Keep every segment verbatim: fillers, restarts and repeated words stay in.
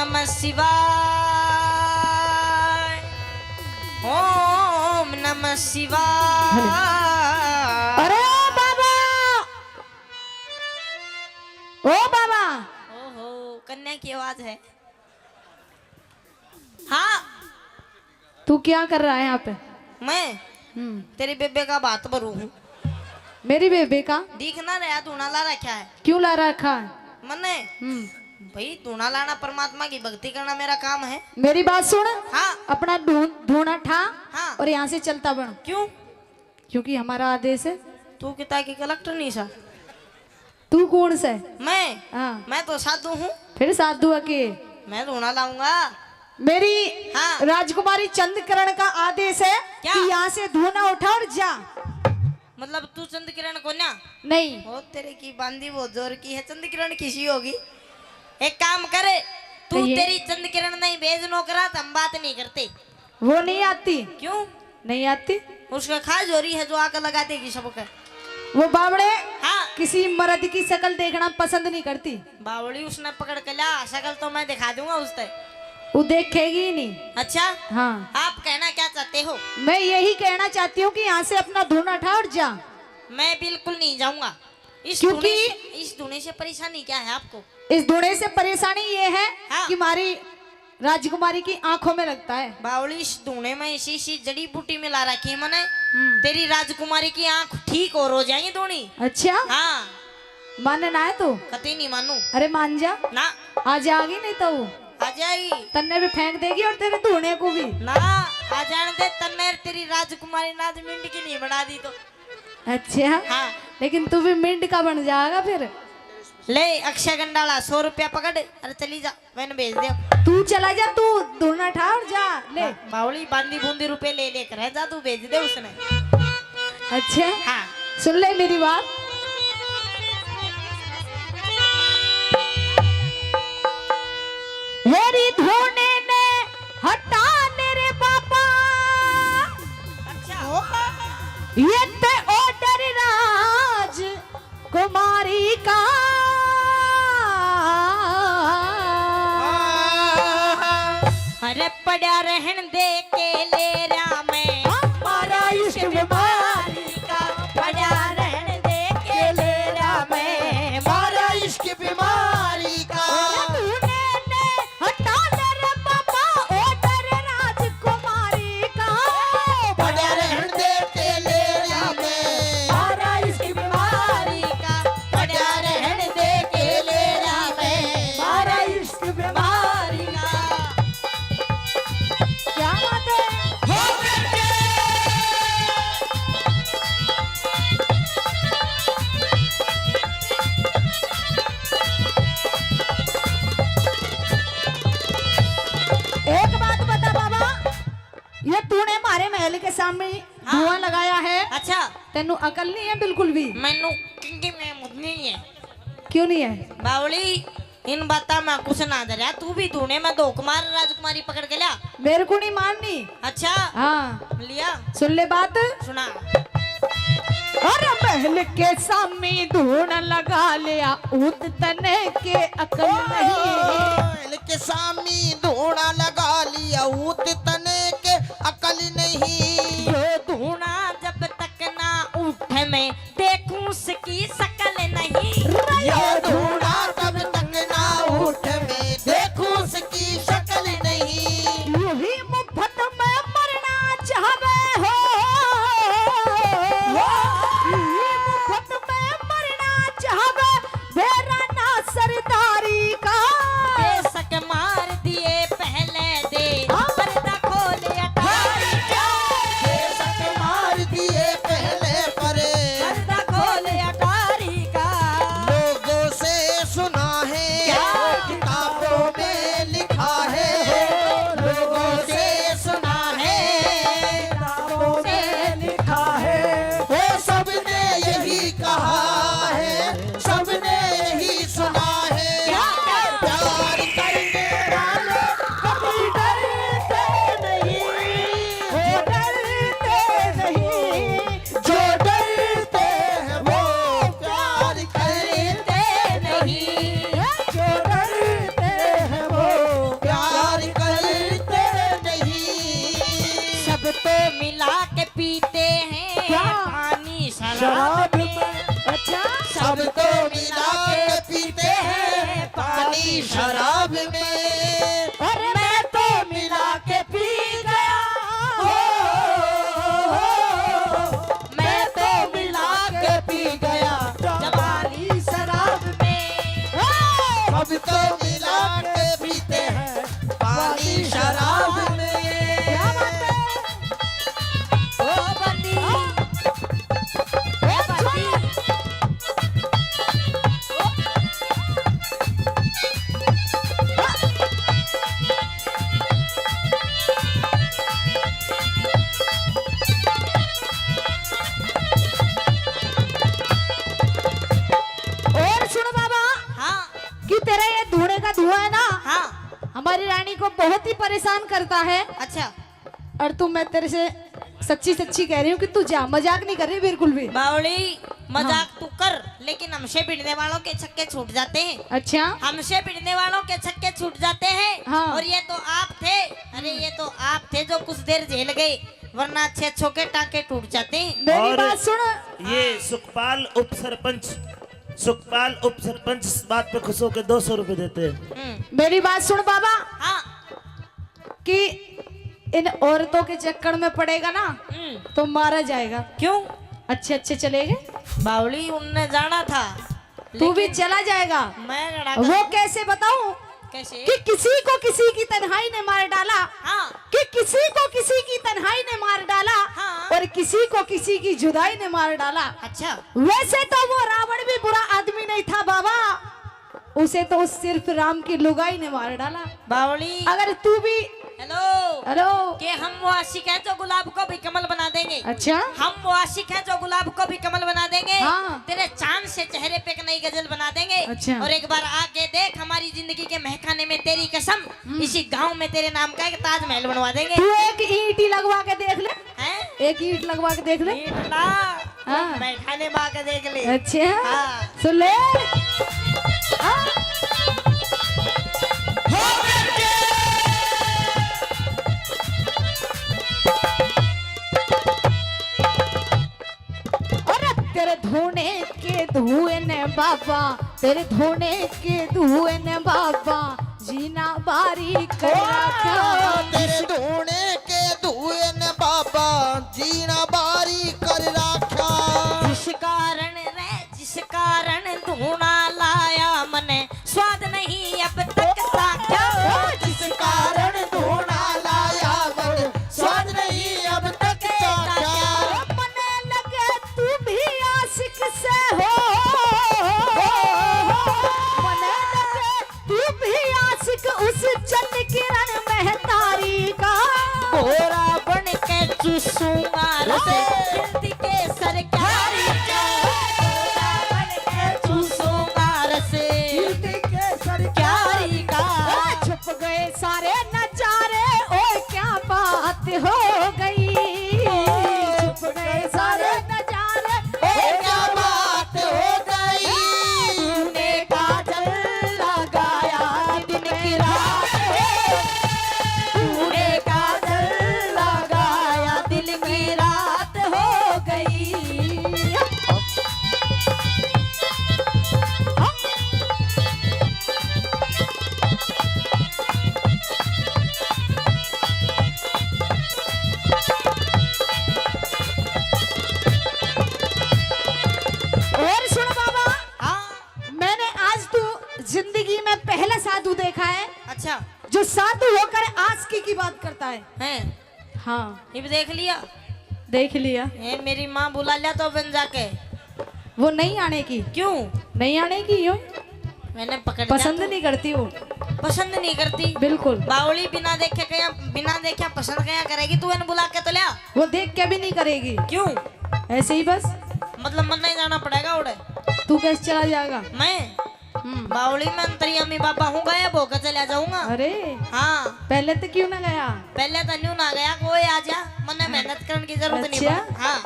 नमः शिवाय, ओम नमः शिवाय। अरे ओ बाबा, ओ बाबा। ओहो, कन्या की आवाज है। हाँ। तू क्या कर रहा है यहाँ पे? मैं हम्म। तेरी बेबे का बात भरू हूँ। मेरी बेबे का? दिख ना रहा, धूणा ला रखा है। क्यों ला रखा है? मन्ने हम्म। भाई, धूणा लाना परमात्मा की भक्ति करना मेरा काम है। मेरी बात सुन। हाँ। अपना धू-, धूणा ठा हाँ। और यहाँ से चलता बन। क्यों? क्योंकि हमारा आदेश है। तू किता की कलेक्टर नहीं सा? तू कौन सा है? मैं? हाँ। मैं तो साधु हूँ। फिर साधु है के? मैं धूणा लाऊंगा। मेरी हाँ। राजकुमारी चंद्रकिरण का आदेश है क्या? कि यहाँ से धूणा उठा और जा। मतलब तू चंद्रकिरण को ना? नहीं। ओ तेरे की बांदी बहुत जोर की है, चंद्रकिरण किसी होगी। एक काम करे, तू कहिए। तेरी चंद्रकिरण नहीं भेज नौकरा, तो हम बात नहीं करते। वो नहीं आती। क्यों? नहीं आती। उसका खास जोरी है जो आग लगा देगी सबके। वो बावड़े हाँ। किसी मर्द की शकल देखना पसंद नहीं करती। बावड़ी उसने पकड़ के ला, शकल तो मैं दिखा दूंगा उसते। वो देखेगी ही नहीं। अच्छा? हाँ। आप कहना क्या चाहते हो? मैं यही कहना चाहती हूँ कि यहाँ से अपना धूणा उठा और जा। मैं बिल्कुल नहीं जाऊंगा। इस क्योंकि धूणे से, इस धूणे से परेशानी क्या है आपको? इस धूणे से परेशानी ये है हाँ। कि हमारी राजकुमारी की आंखों में लगता है। बावली, इस धूणे में ऐसी ऐसी जड़ी बूटी मिला रखी है मैंने, हम्म। तेरी राजकुमारी की आंख ठीक और हो जाएंगी दोनी। अच्छा? हाँ। मानना है तू? कतई नहीं मानू। अरे मान जा। ना। आ जाएगी नहीं तो। आ जाएगी। तन्ने भी फेंक देगी और तेरे धूणे को भी। ना, आ जाने दे, तन्ने तेरी राजकुमारी नाज मिंड की नहीं बना दी तो। अच्छा। हाँ। लेकिन तू भी मिंड का बन जाएगा फिर। ले, अक्षय गंडाला, सौ रुपया पकड़, अरे चली जा, मैंने भेज दिया। तू चला जा, तू धूणा ठा और जा, ले। बा-, बावली, बांदी बूंदी रुपये ले लेकर है, जा, तू भेज दे उसने। अच्छा। हाँ। सुन ले मेरी बात। मेरी धूणे ने हटा ले रे बाबा। अच्छा। ये ते order राज कुमारी का। अरे पड़ा रहन दे के ले रहा मैं। हमारा इश्क बीमारी का। पड़ा रहन दे के ले रहा मैं। हमारा इश्क बीमारी का। अरे तूने ने हटा ले रे बाबा, order राजकुमारी का। पड़ा रहन दे के ले रहा मैं। हमारा इश्क बीमारी का। पड़ा रहन दे के ले रहा मैं। हमारा इश्क बीमारी का। क्या बात है? हो करके। एक बात बता बाबा, ये तूने हमारे महल के सामने हाँ। धुआं लगाया है। अच्छा। तेनू अकल नहीं है बिल्कुल भी? मैनू किंकी में मुद नहीं है। क्यों नहीं है? बावली, इन बातां में कुछ ना धरया, तू भी धूणे में धोख मार, राजकुमारी पकड़ के ल्या। मेरे को नहीं मारनी। अच्छा। हाँ। लिया। सुन ले बात। सुना। अरे महल के सामी धूण लगा लिया, ऊत तने के अकल नहीं। महल के सामी धूणा लगा लिया, ऊत तने के अकल नहीं। यो धूणा जब तक ना उठ में देखूं उसकी शकल नहीं। यो धूणा जब तक ना उठ में देखूं उसकी शकल नहीं। यही मुफ्त में मरना चाहवे हो, यही मुफ्त में मरना चाहवे, बेरा ना सरदारी का। बेशक मार दिए पहले दे, हाँ। पर्दा शराब में। अरे मैं तो मिला के पी गया, हो, हो, हो, हो। मैं तो मिला के पी गया जवानी शराब में। सब तो मिला के पीते हैं पानी शराब में। क्या बात है? ओ बंदी। ओ बंदी। और सुन बाबा, हाँ। कि तेरा ये धूने का धुआं है ना, हाँ। हमारी रानी को बहुत ही परेशान करता है। अच्छा। और तू, मैं तेरे से सच्ची सच्ची कह रही हूँ कि तू जा, मजाक नहीं कर रही बिल्कुल भी। बावली, मजाक हाँ। तू कर, लेकिन हमसे भिड़ने वालों के छक्के छूट जाते हैं। अच्छा। हमसे भिड़ने वालों के छक्के छूट जाते हैं। हाँ। और ये तो आप थे, अरे ये तो आप थे जो कुछ देर झेल गए, वरना अच्छे अच्छों के टांके टूट जाते हैं। मेरी और बात सुन। ये हाँ। सुखपाल उप सरपंच, सुखपाल उप सरपंच इस बात पे खुश होकर दो सौ रुपए देते हैं। हम्म। मेरी बात सुन बाबा। हाँ। कि इन औरतों के चक्कर में पड़ेगा ना, हम्म। तो मारा जाएगा। क्यों? अच्छे अच्छे चले गए। बावली, उनने जाना था, तू भी लेकिन चला जाएगा। मैं घड़ा वो कर कैसे बताऊं? कैसे? कि किसी को किसी की तन्हाई ने मार डाला, हाँ। कि किसी को किसी की तन्हाई ने मार डाला, हाँ। और किसी को किसी की जुदाई ने मार डाला। अच्छा। वैसे तो वो रावण भी बुरा आदमी नहीं था बाबा, उसे तो सिर्फ राम की लुगाई ने मार डाला। बावली। अगर तू भी हेलो। हेलो। कि हम वो आशिक हैं जो गुलाब को भी कमल बना देंगे। अच्छा। हम वो आशिक हैं जो गुलाब को भी कमल बना देंगे। हाँ। तेरे चांद से चेहरे पे एक नई गजल बना देंगे। अच्छा। और एक बार आके देख, हमारी जिंदगी के महकाने में तेरी कसम, हम्म। इसी गांव में तेरे नाम का एक ताजमहल बनवा देंगे। तू एक ईंट ही लगवा के देख ले। हैं? एक ईंट लगवा के देख ले। ईंट ना। हाँ। मैं खाने में आके देख ले। अच्छा। हाँ। सुन ले। हाँ। अरे तेरे धोने के धुएं ने बाबा, तेरे धोने के धुएं ने बाबा, जीना बारी कर रखा। तेरे धोने के धुएं ने बाबा, जीना बारी कर रखा। जिस कारण रे, जिस कारण धूणा लाया मने, स्वाद नहीं अब तक चाख्या। जिस कारण धूणा लाया मने, स्वाद नहीं अब तक चाख्या। मने लगे तू भी आशिक से हो, मने लगे तू भी आशिक उस चंद किरण महतारी का। भोरा बन के चूसूंगा रस, हाँ। कीर्ति केसर क्यारी का। भोरा बन के चूसूंगा रस, कीर्ति केसर क्यारी का। ओ, छुप गए सारे नजारे, ओ क्या बात हो गई। छुप गए सारे नजारे, ओ क्या बात हो गई। तूने काजल लगाया दिन की रात हो, तूने काजल लगाया दिल की रात हो गई। और सुन बाबा, हाँ। मैंने आज तू जिंदगी में पहला साधु देखा है, अच्छा। जो साधु होकर आशिकी की बात करता है। हैं? हाँ। इब देख लिया? देख लिया। ए, मेरी माँ बुला लिया तो बन जाके। वो नहीं आने की। क्यों? नहीं आने की, यूं। मैंने पकड़ लिया पसंद तो। नहीं करती वो। पसंद नहीं करती? बिल्कुल। बावली बिना देखे कया, बिना देखे पसंद कया करेगी? तू इन्हें बुला के तो लिया। वो देख के भी नहीं करेगी। क्यों? ऐसे ही बस। मतलब मन नहीं जाना पड़ेगा उड़े। तू कैसे चला जाएगा? मैं? हम्म। बावली में अंतर्यामी बाबा हूँ, गायब होकर चला जाऊंगा। अरे। हाँ। पहले तो क्यों ना गया? पहले तो न्यू ना गया, कोई आ जा, मन्ने मेहनत करने की जरूरत नहीं अच्छा। बा। हाँ।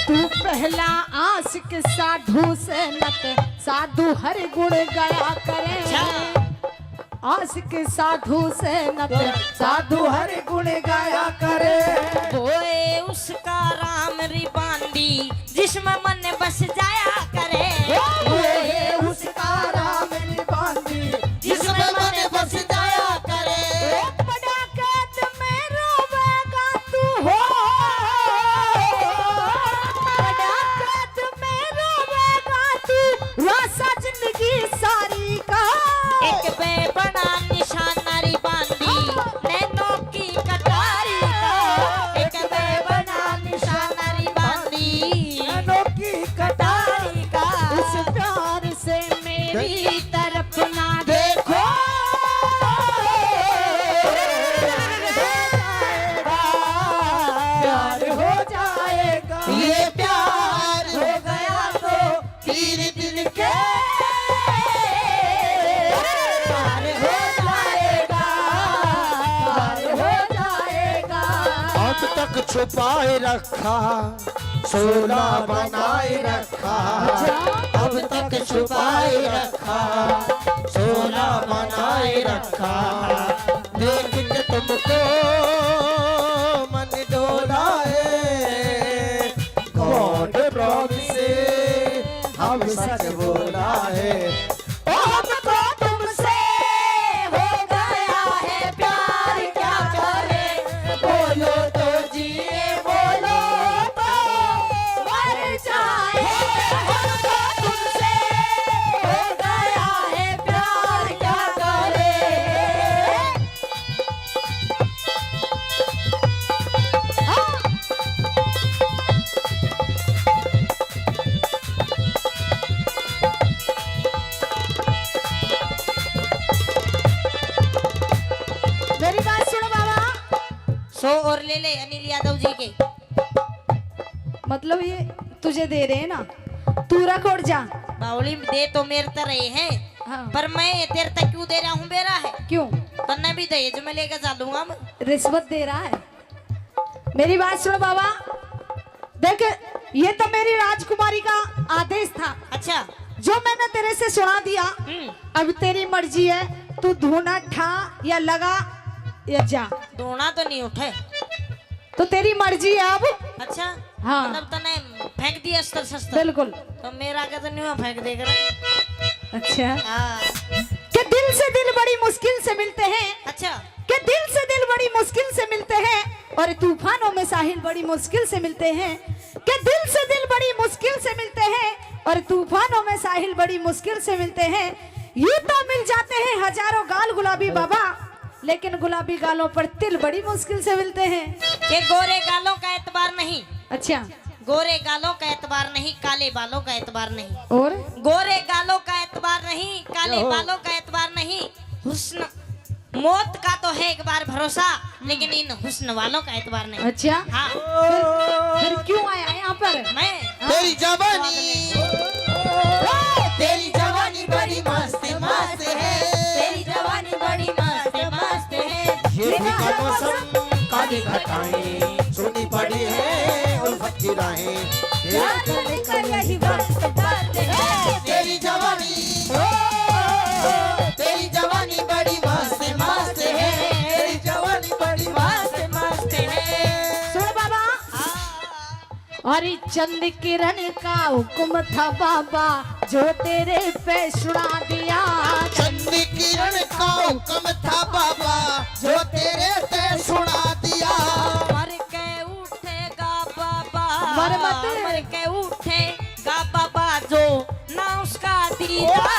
तू पहला आशिक साधु से नत, साधु हर गुण गाया करे। अच्छा। आशिक साधु से नत, साधु हर गुण गाया करे। होए उसका राम री बांदी, जिसमें मन बस जाया करे। होए उसका राम री बांदी, छुपाए रखा, सोला बनाए रखा, अब तक छुपाए रखा, सोला बनाए रखा। देख के तुमको मन डोला है, God promise हम सच बोला है। ओ हमको तुमसे हो गया है प्यार, क्या करें? बोलो तो जिए, बोलो तो मर जाए। हमको तुमसे हो गया है प्यार, क्या करें? हाँ। मेरी बात सुनो बाबा। सौ और ले ले अनिल यादव जी के। मतलब ये तुझे दे रहे हैं ना, तू रख और जा। बावली दे तो मेरे तरह रहे हैं, हाँ। पर मैं तेरे तक क्यों दे रहा हूँ, बेरा है? क्यों? तन्ने भी दहेज में लेके चलूंगा मैं। रिश्वत दे रहा है। मेरी बात सुन बाबा, देख, ये तो मेरी राजकुमारी का आदेश था। अच्छा। जो मैंने तेरे से सुना दिया, हम्म। अब तेरी मर्जी है, तू धूना ठा या लगा या जा। धूना तो नहीं उठे। तो तेरी मर्जी है अब। अच्छा। हाँ। मतलब तने फेंक दिया अस्तर शस्त्र। बिल्कुल। तो मेरा के तो नहीं फेंक दे कर। अच्छा। हाँ। कि दिल से दिल बड़ी मुश्किल से मिलते हैं। अच्छा। कि दिल से दिल बड़ी मुश्किल से मिलते हैं और तूफानों में साहिल बड़ी मुश्किल से मिलते हैं। कि दिल से दिल बड़ी मुश्किल से मिलते हैं और तूफानों में साहिल बड़ी मुश्किल से मिलते हैं। यूं तो मिल जाते हैं हजारों गाल गुलाबी बाबा, लेकिन गुलाबी गालों पर तिल बड़ी मुश्किल से मिलते हैं। ये गोरे गालों का एतबार नहीं। अच्छा। गोरे गालों का एतबार नहीं, काले बालों का एतबार नहीं। और? गोरे गालों का एतबार नहीं, काले बालों का एतबार नहीं। हुस्न, मौत का तो है एक बार भरोसा, लेकिन इन हुस्न वालों का एतबार नहीं। अच्छा। हाँ। फिर, फिर क्यों आया यहाँ पर? मैं? हाँ। तेरी जवानी, तेरी जवानी बड़ी मस्त मस्त है। तेरी जवानी बड़ी मस्त मस्त है। ये फीका मौसम, काली घटाएं, सुनी पड़ी है उल्फत की राहें। प्यार लेकर यही वक्त बात है। तेरी जवानी, ओ, तेरी जवानी बड़ी मस्त मस्त है। तेरी जवानी बड़ी मस्त मस्त है। सुन बाबा। हाँ। अरे चंद किरण का हुक्म था बाबा, जो तेरे पे सुना दिया। चंद किरण का हुक्म था बाबा, जो तेरे पे सुना दिया। मर के उठेगा बाबा, मर मत। मर के उठेगा बाबा, जो ना उसका दीदार